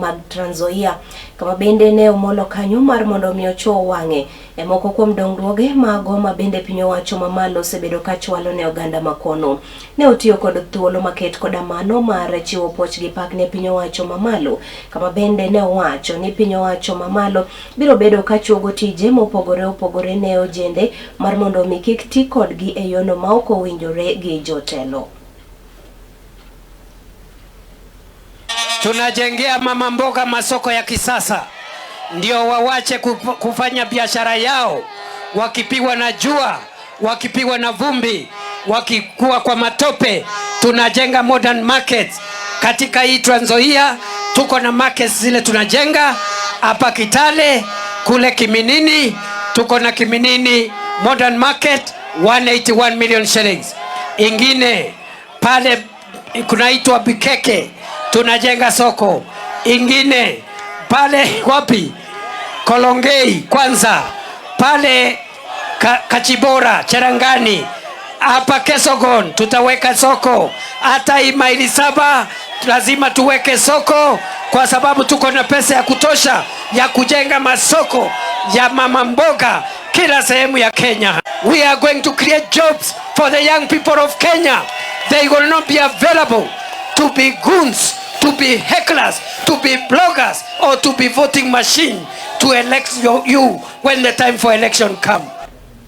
Mag Trans Nzoia, kama bende ne omolo kanyo mar mondo mi ochuo wang'e e moko kuom dongruoge mago ma bende piny owacho mamalo osebedo ka chwalo ne oganda ma kono. Ne otiyo kod thuolo maket koda mano mar chiwo puoch gi pak ne piny owacho mamalo, kama bende ne owacho ni piny owacho mamalo biro bedo ka chuogo tije mopogore opogore ne ojende mar mondo mi kik ti kodgi e yono ma ok owinjore gi jotelo. Tunajengea mama mboga masoko ya kisasa ndio wawache kufanya biashara yao wakipigwa na jua, wakipigwa na vumbi, wakikuwa kwa matope. Tunajenga modern markets katika hii Trans Nzoia. Tuko na markets zile tunajenga hapa Kitale, kule Kiminini tuko na Kiminini modern market 181 million shillings. Ingine pale kunaitwa Bikeke tunajenga soko ingine pale wapi, Kolongei kwanza pale Kachibora, Cherangani, hapa Kesogon tutaweka soko. Hata hii maili 7 lazima tuweke soko, kwa sababu tuko na pesa ya kutosha ya kujenga masoko ya mama mboga kila sehemu ya Kenya. We are going to create jobs for the young people of Kenya. They will not be available to be goons, to be hecklers, to be bloggers, or to be voting machine to elect you when the time for election comes.